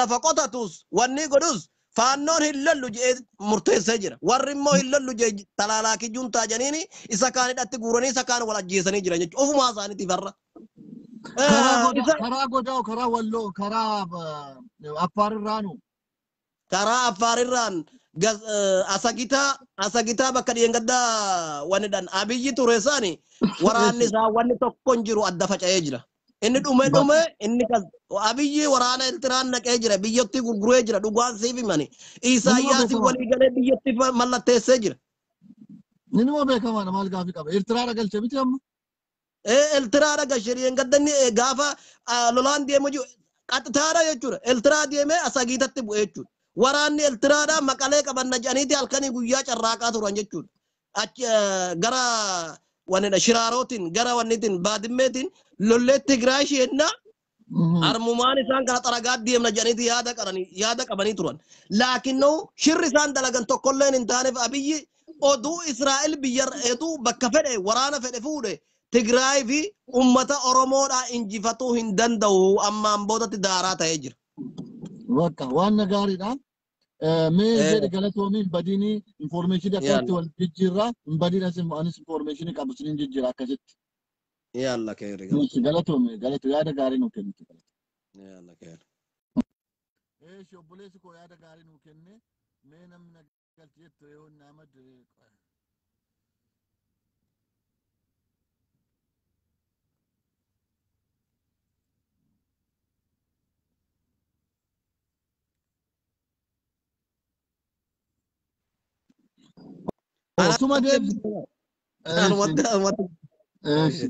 B: lafa qotatus wanni godhus faannoon hin lollu jedhee murteessee jira. Warri immoo hin lollu jedhee talaalaakii juntaa jedhaniini isa kaan hidhatti guuranii isa kaan wal ajjeesanii jiran jechuudha. Ofumaa isaaniitiif har'a.
A: Karaa godaa, karaa godaa, karaa Walloo, karaa Affaar irraanu.
B: Karaa Affaarirraan Asagitaa bakka dhiyeengaddaa wanni Abiyyi ture isaani waraanni isaa wanni tokko hin jiru, adda faca'ee jira. Inni dhume dhume inni Abiyyi waraana Eertiraan naqee jira, biyyatti gurguree jira, dhugaan siif himani. Isaayyaas walii galee biyyatti mallatteessee jira.
A: Inni immoo beekamaadha, maal gaafii qaba. Eertiraadha galche miti amma.
B: Eertiraadha galche dhiyeengadda inni gaafa lolaan deemu jiru qaxxitaadha jechuudha. Eertiraa deemee Asagiitatti bu'e jechuudha. Waraanni Eertiraadha Maqalee qabanna jedhaniiti halkanii guyyaa carraaqaa turan jechuudha. Achi gara wannidha Shiraarootiin gara wanniitiin Baadimmeetiin lollee Tigraay isheenna armumaan isaan kana xaragaa deemna jedhaniiti yaada qaranii yaada qabanii turan. Laakinnoo shirri isaan dalagan tokkolleen hin taaneef. Abiyyi oduu Israa'el biyya oduu bakka fedhe waraana fedhe fuudhe Tigraay fi ummata Oromoodhaa injifatuu hin danda'u, ammaan boodatti daaraa ta'ee jira.
A: Bakka waan gaariidha. Mee jedhi, galatoomii, hin badiinii, information akkasitti wal jijjiirraa, hin badiin, anis information qabu sinin jijjiira akkasitti.
B: Yalla keeri.
A: Galatoomii, galatoo, yaada gaarii nuu kennite.
B: Yalla keeri.
A: Eeshi, obboleessi koo yaada gaarii nuu kenne. Mee namni na galchi jettu yoo inni Ahmad. Suma deebi.
B: Anumatti anumatti.
A: Eeshi.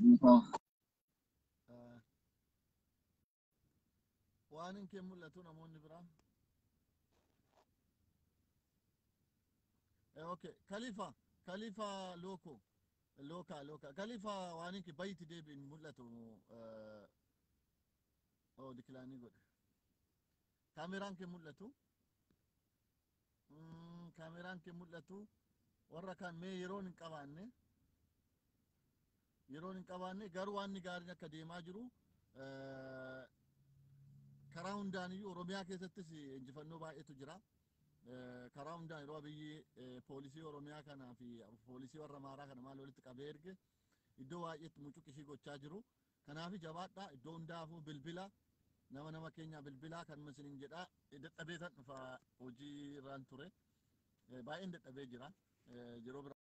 A: Waan hin kee mul'atu namoonni biraa. Okay, Khalifa, Khalifa Loko, Loka, Loka, Khalifa waan hin kee bayti deebiin mul'atu. Oh, decline godhe. Kaameraan kee mul'atu. Kaameraan kee mul'atu. Warra kaan mee yeroon hin qabaanne. Yeroon hin qabaanne, garuu waan gaariin akka deemaa jiru karaa hundaaniyyuu Oromiyaa keessattis injifannoo baay'eetu jira. Karaa hundaan yeroo Abiyyi poolisii Oromiyaa kanaa fi poolisii warra Amaaraa kana maal walitti qabee erge iddoo baay'eetti mucuqishii gochaa jiru. Kanaaf jabaadha, iddoo hundaafuu bilbila nama nama keenya bilbilaa kan isiniin jedha. Dadhabee tan dhufa, hojii irraan ture. Baay'een dadhabee jira. Yeroo biraa.